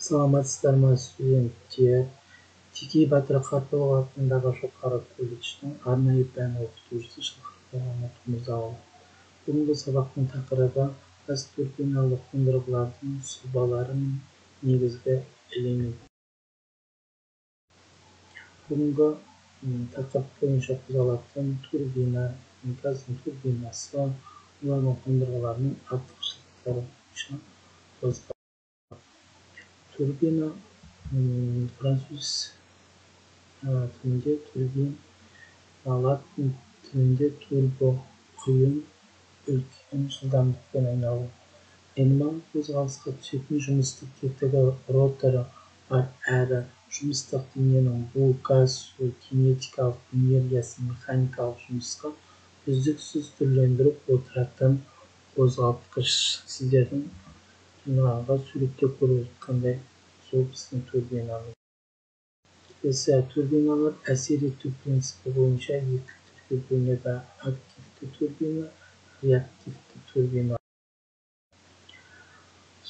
Саламатсыздар ма, студенттер! Текей батыр Қарпықов атындағы жоғары колледждің арнайы пән оқытушысы Шалқарбай Мырзаұлы. Бүгінгі сабақтың тақырыбы: газ турбиналы қондырғылардың сұлбалары мен негізгі элемент. Бүгінгі тақырып бойынша қозғалатын турбина, газдың турбинасы, олардың қондырғыларының артықшылықтары бойынша қозғалады. Турбина француз тілінде турбин, латын тілінде турбо — құйын, үлкен жылдамдықпен айналу. Айнымалы қозғалысқа түсетін жұмыстық тетігі роторы бар әрі жұмыстық дененің бу, газ, су кинетикалық энергиясын механикалық жұмысқа үздіксіз түрлендіріп отыратын қозғалтқыш. Сіздердің жаңағы суретте көріп жатқандай, сол біздің турбинамыз. Келесі, турбиналар әсер ету принципі бойынша екі түрге бөлінеді: активті турбина, реактивті турбина.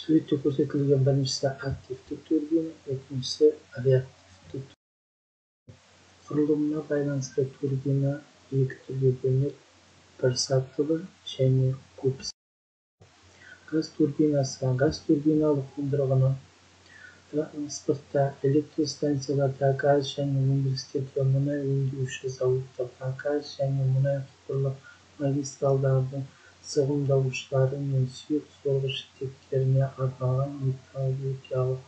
Суретте көрсетілген біріншісі активті турбина, екіншісі реактивті. Құрылымына байланысты турбина екі түрге бөлінеді: бір сатылы және көп. Газ турбинасы. Газ турбиналы қондырғыны транспортта, электростанцияларда, газ және өндірістерде, мұнай өңдеуші зауыттарда, газ және мұнай құбырлы магистральдардың сығымдаушылары мен сұйық сорғыш ішектеріне арналған металлургиялық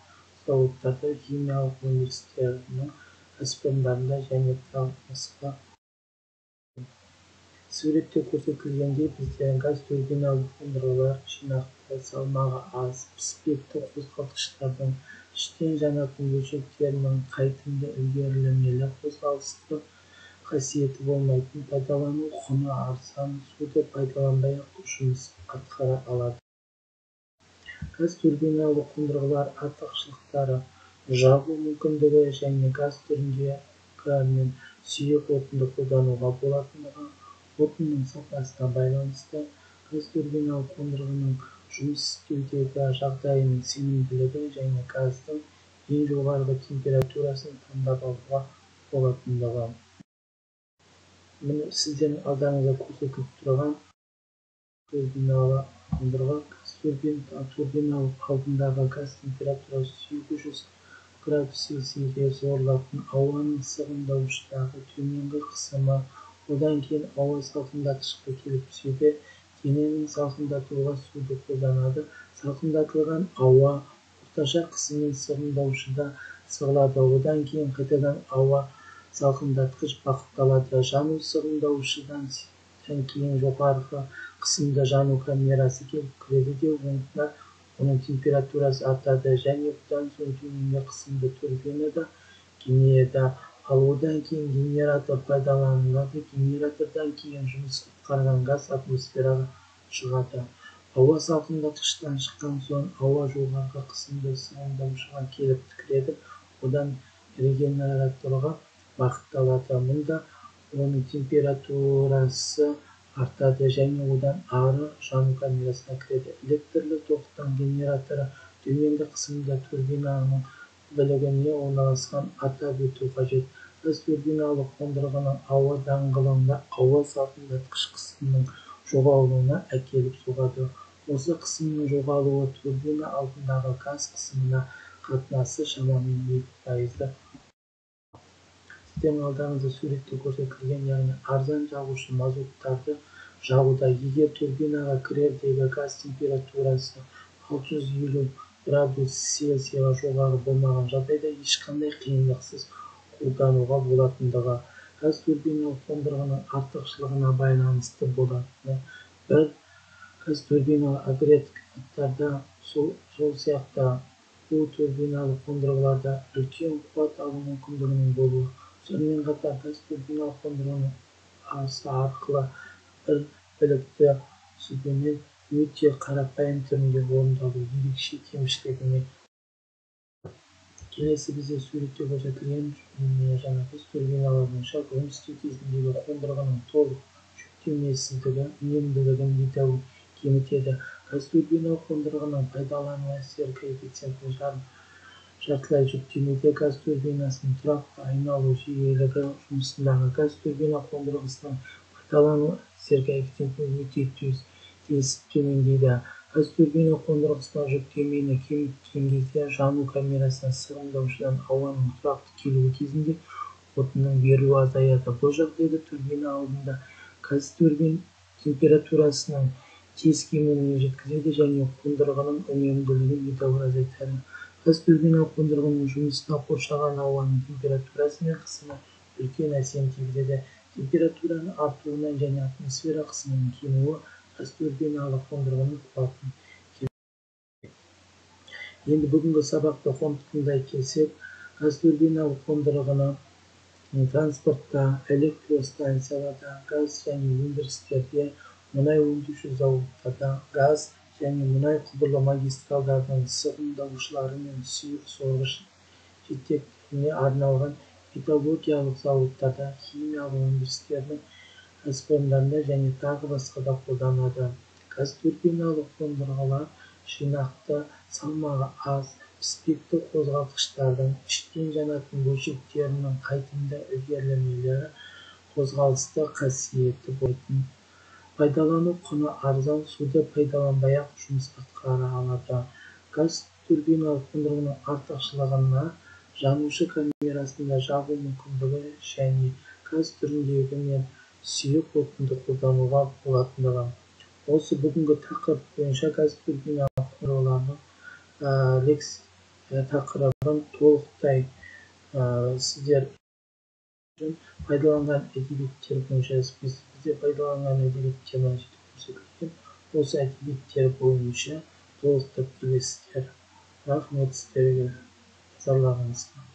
зауыттарда, химиялық өндірістерінің кәсіпорындарында және тағы басқа. Суретте көрсетілгендей, бізде газ турбиналы қондырғылар жинақты, салмағы аз, піспекті қозғалтқыштардың іштен жанатын бөлшектерінің қайтымды ілгерілемелі қозғалысты қасиеті болмайтын, пайдалану құны арзан, суды пайдаланбай-ақ жұмыс атқара алады. Газ турбиналы қондырғылар артықшылықтары: жағу мүмкіндігі және газ түріндегі мен сұйық отынды қолдануға болатындығы, отынның сапасына байланысты, газ турбиналы қондырғының жұмыс істеудегі жағдайының сенімділігі және газдың ең жоғарғы температурасын таңдап алуға болатындығы. Міне, сіздердің алдарыңызда көрсетіліп тұрған турбиналы қондырғы. Газ турбиналық алдындағы газ температурасы 800 градус Цельсийге сорылатын ауаның сығымдаушыдағы төменгі қысымы, одан кейін ауа салқындатқышқа келіп түседі. Дененің салқындатуға суды қолданады. Салқындатылған ауа орташа қысыммен сығымдаушыда сығылады, одан кейін қайтадан ауа салқындатқыш бағытталады. Жану сығымдаушыдан кейін жоғарғы қысымды жану камерасы келіп кіреді де, онда оның температурасы артады және бұдан соң төменгі қысымды турбинада кеңейеді, ал одан кейін генератор пайдаланылады. Генератордан кейін жұмыс атқарған газ атмосфераға шығады. Ауа салқындатқыштан шыққан соң ауа жоғарғы қысымды сығымдаушыға келіп кіреді, одан регенераторға бағытталады. Мұнда оның температурасы артады және одан ары жану камерасына кіреді. Электрлі тоқтың генераторы төменгі қысымды турбинаның білігіне орналасқан. Атап өту қажет, газ турбиналы қондырғының ауа даңғылында ауа салқындатқыш қысымның жоғалуына әкеліп соғады. Осы қысымның жоғалуы турбина алдындағы газ қысымына қатынасы шамамен 2%-ды. Сіздердің алдарыңызда суретте көрсетілген, яғни арзан жағушы мазуттарды жағуда, егер турбинаға кірердегі газ температурасы 650 градус Цельсийға жоғары болмаған жағдайда, ешқандай қиындықсыз қолдануға болатындығы. Газ турбиналық қондырғының артықшылығына байланысты болатыны бір газ турбиналы агрегаттарда, сол сияқты бу турбиналы қондырғыларда үлкен қуат алу мүмкіндігінің болуы. Сонымен қатар газ турбиналық қондырғының асы арқылы бір білікті сүбемен өте қарапайым түрінде орындалу ерекше кемшілігіне. Келесі, бізде суретте көрсетілген жаңағы турбиналар бойынша жұмыс істеу кезіндегі қондырғының толық жүктемесіздігі үнемділігін едәуір кемітеді. Газ турбиналық қондырғының пайдалану әсері коэффициентін жарым Жартылай жүктемеде газ турбинасының тұрақты айналу жиілігі жұмысындағы газ турбина қондырғысының пайдалану әдістер коэффициентін өте тез төмендейді. Газ турбина қондырғысына жүктемені кеміткен кезде жану камерасына сығымдаушыдан ауаның тұрақты келуі кезінде отынның берілуі азаяды. Бұл жағдайда турбина алдында газ турбин температурасының тез кемуіне жеткізеді және қондырғының үнемділігін едәуір азайтады. Газ турбина қондырғының жұмысына қоршаған ауаның температурасы мен қысымы үлкен әсерін тигізеді. Температураның артуынан және атмосфера қысымының кемуі газ турбиналы қондырғының қуатын. Енді бүгінгі сабақты қорытындылай келсек, газ турбиналы қондырғыны транспортта, электростанцияларда, газ және өндірістерде, мұнай өңдеуші зауыттарда, газ және мұнай құбырлы магистралдарының сығымдаушылары мен сұйық сорғыш жетектеріне арналған металлургиялық зауыттарда, химиялық өндірістердің кәсіпорындарында және тағы басқа да қолданады. Газ турбиналы қондырғылар жинақты, салмағы аз, піспекті қозғалтқыштардың іштен жанатын бөлшектерінің қайтымды ілгерілемелі қозғалысты қасиеті болатын, пайдалану құны арзан, суды пайдаланбай-ақ жұмыс атқара алады. Газ турбиналы қондырғының артықшылығына жанушы камерасында жағу мүмкіндігі және газ түріндегі мен сұйық отынды қолдануға болатындығы. Осы бүгінгі тақырып бойынша газ турбиналы қондырғылардың тақырыбын толықтай сіздер үшін пайдаланған әдебиеттер бойынша, бізде пайдаланған әдебиеттер мына жерде көрсетілген, осы әдебиеттер бойынша толықтырып келесіздер. Рахмет сіздерге назарларыңызға.